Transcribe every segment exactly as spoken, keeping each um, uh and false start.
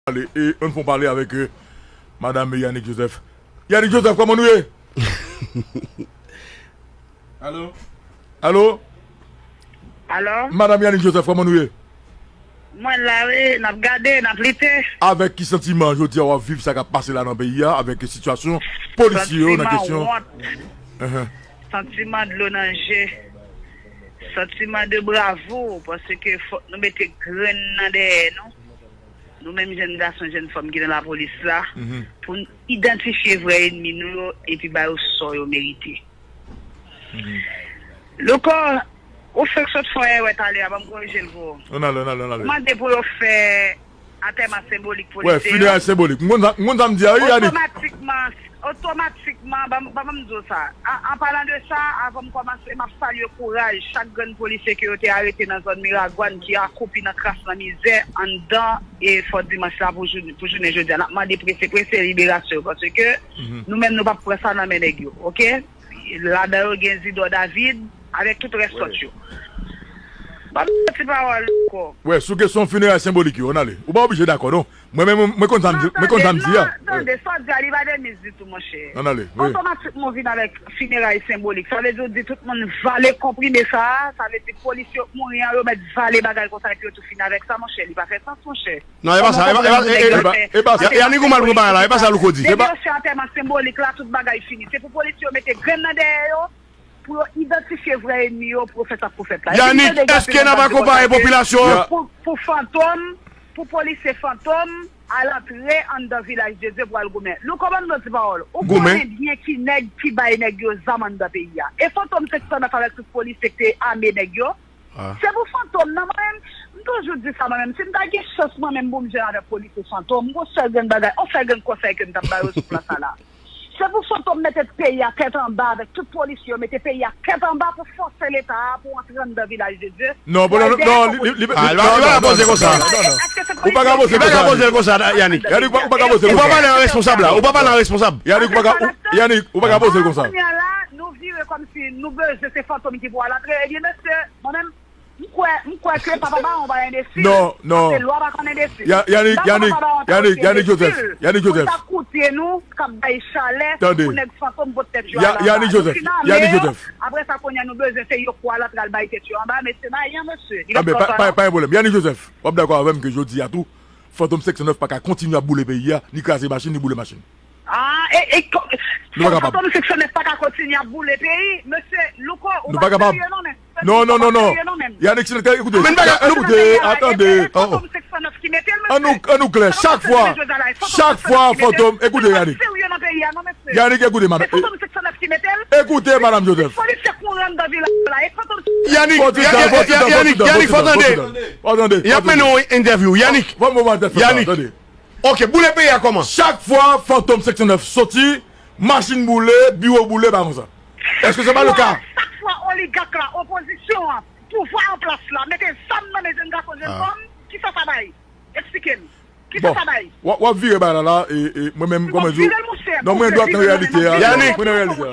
Ale, e, ann fè yon pale avèk, e, madanm Yanick Joseph. Yanick Joseph, kòman nou ye? Alo? Alo? Alo? Madanm Yanick Joseph, kòman nou ye? Mwen la, wi, n ap gade, n ap lite. Avèk ki santiman jodi a w ap viv sa k ap pase la nan peyi a, avèk sitiyasyon polisye yo nan kesyon? Santiman wont. Ahan. Santiman dlo nan je. Santiman de bravo, paske fòk nou mete grenn nan dèyè nou. Nou menm jèn gason, jèn fanm ki nan lapolis la, pou n idantifye vrè ènmi nou yo epi ba yo sò yo merite. Louko, ou fèk sot fè yon erè talè a, ban m korije l pou ou. Ann ale, ann ale, ann ale. Ou mande pou yo fè antèman senbolik polisye yo. Wè, fineray senbolik. M konn sa, m konn sa m di a, wi, Yanick. Otomatikman, otomatikman, ban m, ban m di w sa. An, an palan de sa, avan m kòmanse, m ap salye kouraj chak grenn polisye ke yo te arete nan zòn Miragwàn ki akwoupi nan kras, nan mizè, anndan e fò dimanch la pou jou-, pou jounen jodi a. N ap mande prese, prese liberasyon yo, paske nou menm nou p ap pran sa nan men nèg yo, oke? Ladan yo gen Zidor David, avèk tout rès lòt yo. Ban m yon ti pawòl ankò. Wè, sou kesyon fineray senbolik yo, ann ale. Ou pa oblije dakò, non. Mwen menm, mwen konn sa m di, mwen konn sa m di a. Non, tande, sa w di a, li pa de miz ditou, monchè. Ann ale, wi. Otomatikman, w vin avèk fineray senbolik. Sa vle di, w di tout moun vale konprime sa a, sa vle di polis yo mouri an, yo mèt vale bagay konsa, epi yo tou fin avèk sa, monchè. Li pa fè sans, monchè. Non, e pa sa, e pa, e pa, e pa, e pa, e pa sa. Yanick, ou mal pran bagay la, e pa sa Louko di. Depi yo fè antèman senbolik la, tout bagay fini. Se pou polis yo mete grenn nan dèyè yo, pou yo idantifye vrè ènmi yo, pou yo fè sa k pou fèt la. Yanick, èske n ap akonpaye popilasyon an? Pou, pou Fantom, pou polisye Fantom al antre anndan Vilaj de Dye pou al goumen. Louko, ban m yon ti pawòl. Ou konnen byen ki nèg ki bay nèg yo zam anndan peyi a. E Fantom senk san nèf avèk tout polisye ki te ame nèg yo. Se pou Fantom nan, mwen menm, m toujou di sa, mwen menm. Si m ta gen chans, mwen menm, pou m jwenn avèk polisye Fantom, m gon sèl grenn bagay, yon sèl grenn konsèy ke m t ap ba yo sou plas sa la. Se pou Fantom mete peyi a tèt anba avèk tout polisye yo, mete peyi a tèt anba pou fòse Leta a pou antre anndan Vilaj de Dye. Non, pou non, non, li, li, li, ah, li pa ka poze konsa. Ou pa ka poze konsa. Ou pa ka poze l konsa, Yanick. Yanick, ou pa ka poze l konsa. Ou pa pale an responsab la. Ou pa pale an responsab. Yanick, ou pa ka, ou, Yanick, ou pa ka poze l konsa. Kounye a la, nou vire kòmsi nou bezwen se Fantom ki pou al antre. Ebyen, mesye, mwen menm, M kwè, m kwè ke Papa Bawon pa enbesil. Non, non. Paske lwa pa konn enbesil. Ya-, Yannick, Yannick, Yannick Joseph, Yannick Joseph. Pou ta koute nou, k ap bay chalè, pou nèg Fantom pot tèt yo anba. Yannick Joseph, Yannick Joseph. Apre sa, kounye a, nou bezwen se yo pou al antre al bay tèt yo anba, mesye, pa yon mesye. Li pa fè sa, non. Pa, pa, pa yon pwoblèm. Yannick Joseph, w ap dakò avè m ke jodi a tou, Fantom senk san nèf pa ka kontinye ap boule peyi a, ni kraze machin, ni boule machin. Ah, e, e, ko-, nou pa kapab. Fantom senk san nèf pa ka kontinye ap boule peyi. Mesye Louko, ou pa serye non, men. Non, non, non, non. Yannick, si nou te, ekoute, ekoute, atande. Fantom senk san nèf ki mete l, mesye. An nou, an nou klè, chak fwa, chak fwa Fantom, ekoute, Yannick. Yannick, ekoute, madanm. Ekoute, madanm Joseph. Yannick, Yannick, Yannick, fò tande. Y ap mennen yon entèvyou. Yannick, Yannick. Ok, boule peyi a kòman? Chak fwa Fantom senk san nèf soti, machin boule, biwo boule, pa konsa. Èske se pa le ka? Chak fwa oligak la, opozisyon an, pouvwa an plas la, mete zam nan men jèn gason, jèn fanm, kisa sa bay? Eksplike m. Kisa sa bay? W ap, w ap vire bagay la la, e, e, mwen menm, kòman di w? Non, mwen dwat nan reyalite a. Yannick,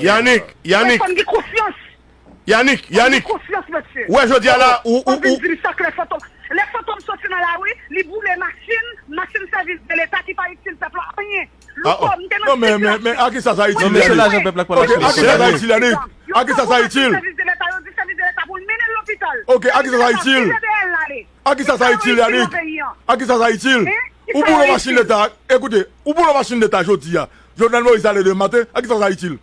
Yannick, Yannick. Yannick, Yannick. Ou wè jodi a la, ou, ou, ou. Lè Fantom soti nan lari, li boule machin, machin sèvis de Leta ki pa itil pèp la anyen. Louko, m te nan site la. Non, men, men, men, a kisa sa itil, Yannick? Non, men se lajan pèp la k pral achte. Ok, a kisa sa itil, Yannick? A kisa sa itil? Yo pran machin sèvis de Leta, yo di sèvis de Leta pou l mennen l lopital. Ok, a kisa sa itil? Ki sa yo pran? Ki sa yo itil nan peyi an? A kisa sa itil, Yannick? A kisa sa itil, Yannick? Hein? Ou boule machin Leta, ekoute, ou boule machin Leta jodi a. Jovenel Moïse ale demen maten, a kisa sa itil?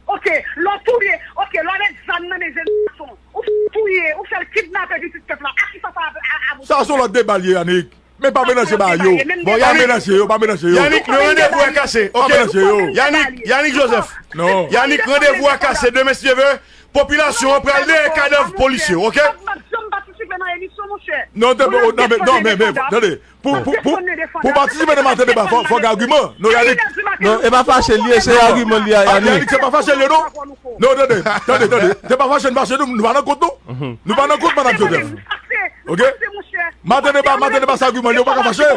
Ok, lè w touye, ok, lè w met zam nan men jèn gason, ou touye, ou fè l kidnape pitit pèp la, a kisa sa ap, ap, ap... Sa se yon lòt deba l ye, Yannick. Men pa melanje bagay yo. Pa melanje yo, pa melanje yo. Yannick, le rendez-vous est cassé, ok? Pa melanje yo. Yannick, Yannick Joseph. Non. Yannick, rendez-vous est cassé. Demen, si Dye vle, popilasyon an pral dèyè kadav polisye, ok? M p ap janm patisipe nan emisyon, monchè. Non, non, men, non, men, men, tande. Pou, pou, pou, pou patisipe nan Maten Deba, fò, fò gen agiman. Non, Yannick. Non, e pa fache l ye, se agiman li a, Yannick. Yannick, se pa fache l ye, non. Non, tande, tande, tande. Se pa fache n fache, nou, nou pa nan kont, non. Nou pa nan kont, madanm Joseph. Ok? Maten Deba, Maten Deba, se agiman li, ou pa ka fache.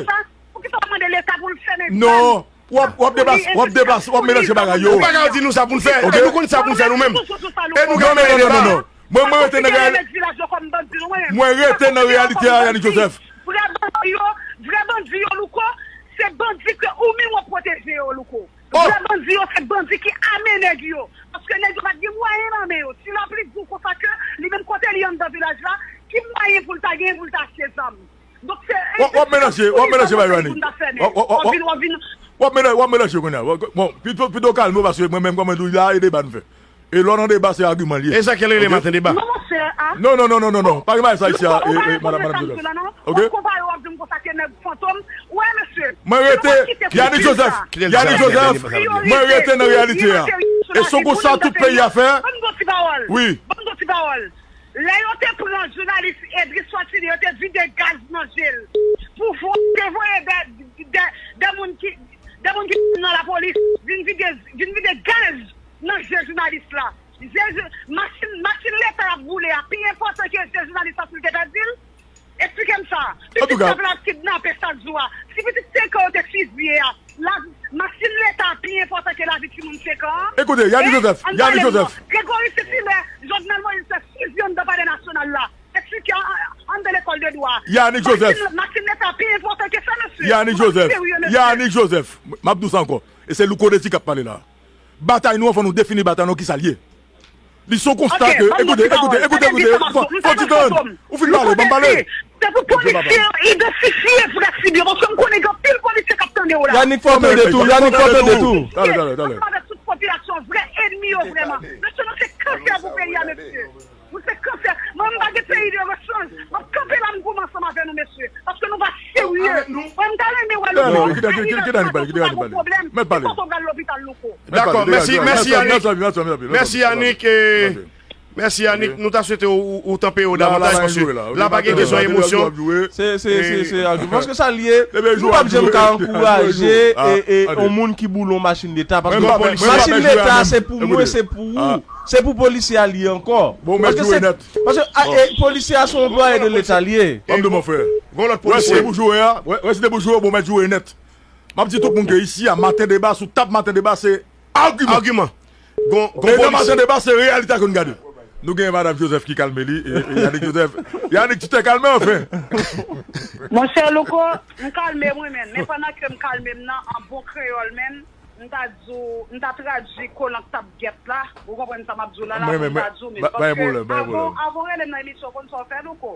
Non. W ap, w ap deplase, w ap deplase, w ap melanje bagay yo. Ou pa ka di nou sa pou n fè. Ok? E nou konn sa pou n fè nou menm. E nou ka fè deba. Non, non, non, non, non. Mwen, mwen rete nan reyal-, mwen rete nan reyalite a, Yannick Joseph. Vrè bandi yo, vrè bandi yo, Louko, melanje, w ap melanje bagay yo, Annik. W ap, w ap, w ap, w ap melanje, w ap melanje kounye a. Bon, pito, pito w kalme w, paske mwen menm, kòm mwen di w la, e deba n fè. E lè w nan deba, se agiman l ye. E sa k rele maten deba? Non, monchè, a. Non, non, non, non, non, non. Pa gen bagay sa isi a, e, e, madanm, madanm Joseph. Ok? Mwen rete, Yannick Joseph, Yannick Joseph, mwen rete nan reyalite a. E se konsa tout peyi a fè. Wi. Lè yo te pran jounalis Edris Fortuné, yo te vide gaz nan je l pou vo-, te voye de, de, de moun ki, de moun ki nan lapolis vin vide, vin vide gaz nan je jounalis la. Je, je, machin, machin Leta y ap boule a pi enpòtan ke je jounalis la si l te pèdi l? Eksplike m sa. Pitit pèp la ap kidnape chak jou a. Si pitit senk an yo te fizye a, la, machin Leta pi enpòtan ke lavi timoun senk an an? Ekoute, Yannick Joseph, Yannick Joseph. Gregory Saint-Hilaire, Jovenel Moïse fè fizye anndan Palè Nasyonal la. Eksplike an, an, anndan lekòl de dwa. Yannick Joseph. Machin, machin Leta pi enpòtan ke sa, mesye. Yannick Joseph. Yannick Joseph. M ap di w sa ankò. E se Louko Désir k ap pale la. Batay nou an, fò nou defini batay nou an, kisa l ye. Li se yon konsta ke, ekoute, ekoute, ekoute, ekoute, fò, fò ti tann. Ou fin pale, ban m pale. Se pou polisye yo idantifye vrè sib yo, paske m konnen gen anpil polisye k ap tande w la. Yannick, fò tande tou, Yannick, fò tande tou. Talè, talè, talè. Ansanm avèk tout popilasyon, vrè ènmi yo vrèman. Mesye, nou se kansè pou peyi a, mesye. Nou se kansè. Mwen, m pa gen peyi de rechanj. M ap kanpe la, m goumen ansanm avè nou, mesye. Paske nou pa serye. Mwen, m ta renmen wè Louko Ayiti pa gon pwoblèm. Mèt pale. Dakò, mèsi, mèsi Yannick. Mèsi Yannick. Mèsi Yannick. Nou ta swete ou, ou, ou tanpe yo davantaj paske la pa gen kesyon emosyon. Se, se, se, se agiman. Paske sa l ye, nou p ap janm ka ankouraje e, e, yon moun ki boule yon machin Leta. Paske machin Leta, se pou mwen, se pou ou. Se pou polisye a li ye ankò. Bon, mèt jwe nèt. Paske, a, e, polisye a se yon anplwaye de Leta li ye. Ban m di w, mon frè. Gon lòt polisye. Wè, si se pou jwe a, wè, wè, si se pou jwe, bon, mèt jwe nèt. M ap di tout moun ke isi a, maten deba, sou tab maten deba, se agiman. Agiman. Gon, gon polisye. E nan maten deba, se reyalite a ke n gade. Nou gen madanm Joseph ki kalme li, e, e Yannick Joseph. Yannick, tu t'es calmé, enfin. Monchè Louko, m kalme, wi, men. Men pandan ke m kalme m nan, an bon kreyòl, men, m ta di w, m ta tradui kolan k t ap gèt la. Ou konprann sa m ap di w la, la, pou m ta di w, men, paske avan, avan w rele m nan emisyon, w konn sa w fè, Louko.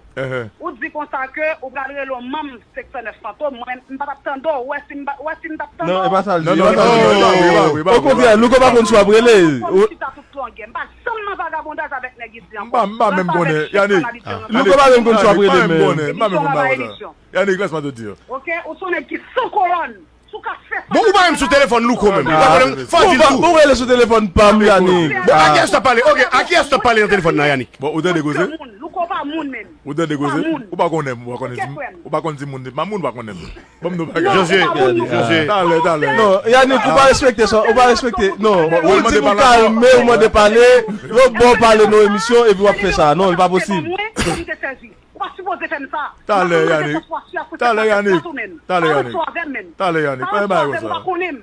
Ou di konsa ke ou pral rele yon manm senk san nèf Fantom, mwen, m pa t ap tande w, ou wè si m pa, ou wè si m t ap tande w. Non, e pa sa l di, e pa sa l di. Okontrè, Louko pa konn si w ap rele. Ou chita tout longè. M pa janm nan vagabondaj avèk nèg isi ankò. M pa menm konnen, Yannick. Louko pa menm konn si w ap rele, men. M pa menm konnen, m pa menm konn bagay sa. Yannick, laisse-moi te dire. Ok, ou se yon nèg ki san kolòn. Bon, ou pa menm sou telefòn Louko menm. Ou pa konnen, fò di l tou. Bon, ou rele sou telefòn pa m, Yannick. Bon, a kiyès w t ap pale? Ok, a kiyès w t ap pale nan telefòn nan, Yannick? Bon, ou tande koze? Louko pa moun menm. Ou tande koze? Ou pa konnen m, ou pa konnen di m. Ou pa konn di moun, pa moun, ou pa konnen m. Ban m di w bagay. Josué, Josué. Talè, talè. Non, Yannick, ou pa respekte sa, ou pa respekte. Non, ou di nou kalme, ou mande pale, lòt bò pale nan emisyon, epi w ap fè sa. Non, li pa posib. Ou pa sipoze fè m sa. Talè, Yannick. Talè, Yannick. Talè, Yannick. Talè, Yannick. Pa gen bagay konsa.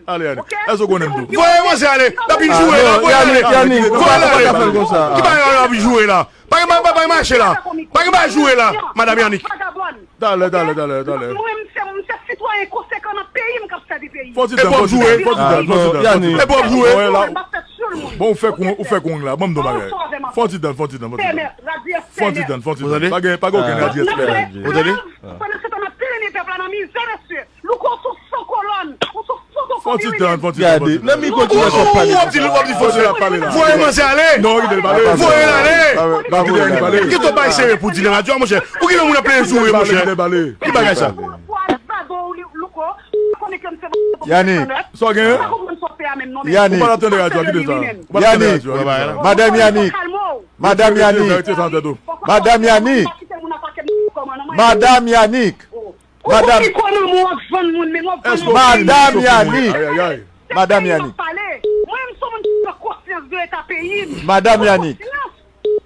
Talè, Yannick. Èske w konnen m tou? Voye manzè ale. L ap vin joure la. Voye ale. Voye ale. Ki bagay w ap joure la? Pa gen bagay, pa gen bagay mache la. Pa gen bagay joure la, madanm Yannick. Talè, talè, talè, talè. Mwen, m se, m se sitwayen konsekan nan peyi m k ap sèvi peyi m. Fò ti tann, fò ti tann, fò ti tann, fò ti tann. Epi w ap joure. Bon, ou fè kon, ou fè kon la. Ban m di w bagay. Fò ti tann, fò ti tann, fò ti tann. Fò ti tann, fò ti tann. Pa gen, pa gen okenn radi espè. Ou tande? Pandan se tan n ap plenyen pèp la nan mizè, mesye. Louko, ou se yon san kolòn. Ou se yon fotokopi, wi, menm. Fò ti tann, fò ti tann, fò ti tann. Gade, nan mikwo ki w ap pale. Ou ap di, ou ap di fò ti tann. Voye manzè ale. Non, kite l pale. Voye l ale. Kite l pale. Kite w bay serye pou di nan radyo a, monchè. Ou gen moun ap plenyen joure, monchè. Ki bagay sa? Yannick. Sa w genyen? Yannick. Ou pa tande radyo a, kite sa. Ou pa tande radyo a. Yannick. Madanm Yannick. Madanm Yannick. Madanm Yannick. Madanm Yannick. Madanm. Madanm Yannick. Madanm Yannick. Madanm Yannick.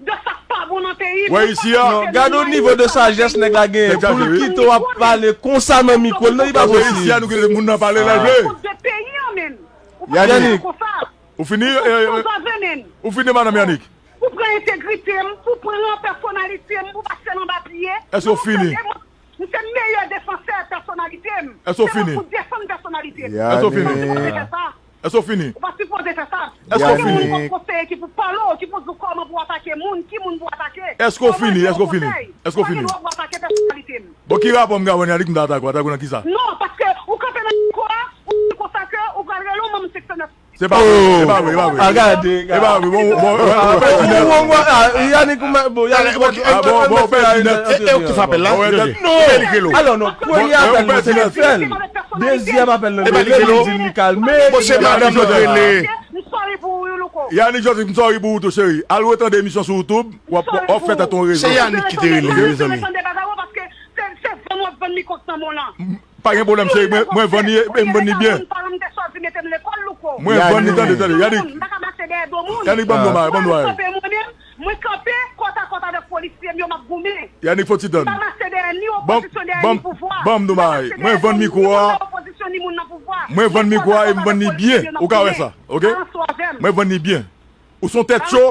De sa k pa bon nan peyi m. Wè isi a. Non, gade yon nivo de sajès nèg la genyen. Pou l kite w ap pale konsa nan mikwo l, non, li pa posib. Wè isi a, nou kite moun nan pale lè l vle. Yannick. Ou fini, ou fini, madanm Yannick? Pou pran entegrite m, pou pran pèsonalite m, pou pase l anba pye. Èske w fini? M se meyè defansè pèsonalite m. Èske w fini? Se pou defann pèsonalite m. Èske w fini? Ou pa sipoze fè sa. Èske w fini? Ou pa sipoze fè sa. Èske w fini? Ou pa gen moun kòm konseye ki pou pale w, ki pou di w kòman pou w atake moun, ki moun pou w atake. Èske w fini? Èske w fini? Èske w fini? Ou pa gen dwa pou w atake pèsonalite m. Bon, ki rapò m ka wè Yannick, m ta atake w, atake w nan kisa? Non, paske ou kanpe nan mikwo a, ou di konsa ke ou pral rele yon manm senk san nèf. Se pa vre, se pa vre, se pa vre. A gade, e pa vre, bon, bon, bon, bon, Yannick, ou mèt, bon, Yannick, ou mèt, ah, bon, bon, ou pèdi nèt. E, e, ou ki fè apèl la? Non, alò non, premye apèl nan se li fè l. Dezyèm apèl nan li rele l, li di li kalme. Bon, se madanm nan rele. Yannick Joseph, m sorry pou ou tou, cheri. Al retande emisyon sou YouTube, w ap, w ap fè tèt ou rezon. Se Yannick ki te rele, mezanmi. Se, se vann w ap vann mikwo k nan men w lan. M, pa gen pwoblèm, cheri. Mwen, mwen vann li, e m vann li byen. Mwen vann li, tande, tande. Yannick. Yannick, ban m do mari, ban m do mari. Mwen kanpe kòtakòt avèk polisye m yo, m ap goumen. Yannick, fò ti tann. M pa mache dèyè ni opozisyon, dèyè ni pouvwa. Ban m do mari. Mwen vann mikwo a. Mwen vann mikwo a e m vann li byen. Ou ka wè sa, oke? Mwen vann li byen. Ou se yon tèt cho,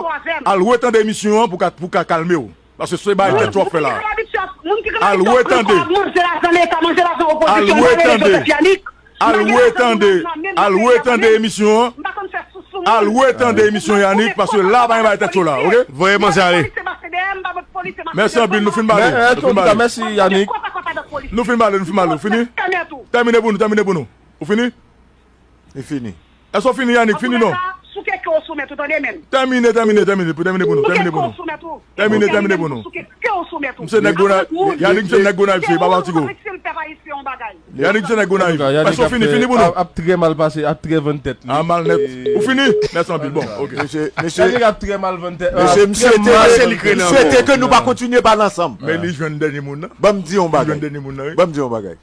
al retande emisyon an pou ka, pou ka kalme w. Paske se bagay tèt cho w ap fè la. Al retande. Al retande. Al retande. Al retande emisyon an. Al retande emisyon Yannick, paske la pa gen bagay tèt cho la, oke? Voye manzè ale. Mèsi anpil, nou fin pale. Nou fin pale. Mèsi Yannick. Nou fin pale, nou fin pale. Ou fini? Tèmine pou nou, tèmine pou nou. Ou fini? Li fini. Èske w fini, Yannick? Fini non? Souke ke w sou mèt ou, tande menm. Tèmine, tèmine, tèmine, pou tèmine pou nou, tèmine pou nou. Tèmine, tèmine pou nou. Souke ke w sou mèt ou. M se nèg Gonayiv, Yannick, m se nèg Gonayiv, cheri, pa fatige w. Yannick se nèg Gonayiv. Èske w fini, fini pou nou? Ap trè mal pase, ap trè vann tèt li. A, mal nèt. Ou fini? Mèsi anpil, bon, oke. Mesye, mesye. Yannick ap trè mal vann tèt. Mesye, m swete, m swete ke nou pa kontinye pale ansanm. Men li jwenn dènye moun nan. Ban m di yon bagay. Li jwenn dènye moun nan, wi. Ban m di yon bagay.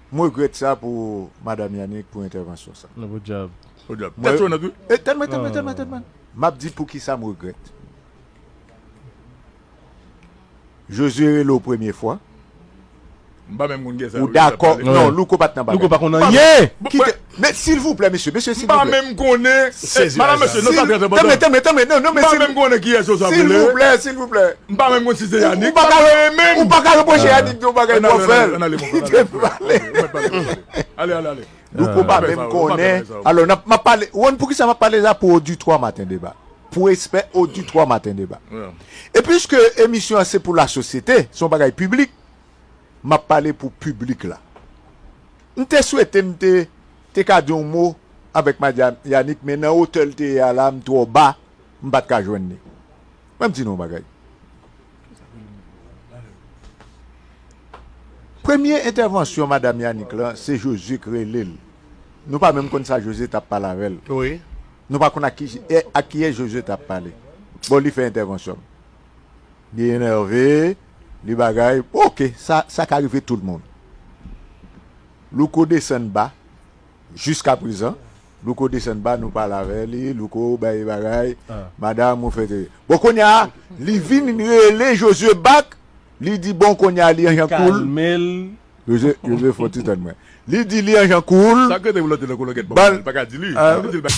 M regrèt sa pou madanm Yannick pou entèvansyon sa. Non, podyab. Podyab. Tèt cho nèt, wi. E, tande mwen, tande mwen, tande mwen, tande mwen. M ap di poukisa m regrèt. Josué rele w premye fwa. M pa menm konn kiyès sa. Ou dakò? Non, Louko pa t nan bagay. Louko pa konn anyen. Kite, men silvouplè, mesye, mesye, silvouplè. M pa menm konnen. Madanm, mesye, non, sa trè enpòtan. Tande, tande, tande, non, non, men m pa menm konnen kiyès yo sa rele. Silvouplè, silvouplè. M pa menm konn si se Yannick. Ou pa ka, ou pa ka repwoche Yannick de yon bagay pou w fè l. Kite m pale. Ale, ale, ale. Louko pa menm konnen. Alò, n ap, m ap pale, ou konn poukisa m ap pale la? Pou oditwa Maten Deba. Pou respè oditwa Maten Deba. E piske emisyon an se pou lasosyete, se yon bagay piblik, m ap pale pou piblik la. M te swete m te, te ka di yon mo avèk madanm Yannick, men nan wotè l te ye a la, m twò ba, m pa t ka jwenn li. Mwen m di nou yon bagay. Premye entèvansyon madanm Yannick lan, se Josué k rele l. Nou pa menm konn sa Josué t ap pale avè l. Wi. Nou pa konn ak ki, e, ak kiyès Josué t ap pale. Bon, li fè entèvansyon l. Li enève, li bagay. Oke, sa, sa ka rive tout moun. Louko desann ba, jiskaprezan. Louko desann ba, nou pale avè li, Louko bay bagay. Madanm, ou fè te. Bon, kounye a, li vin rele Josué back, li di, bon, kounye a, li an jan koul. Li kalme l. Josué, Josué, fò ti tann mwen. Li di, li an jan koul. Sa k rete pou lòt te nan kologèt, bon, li pa ka di li. Li di l pa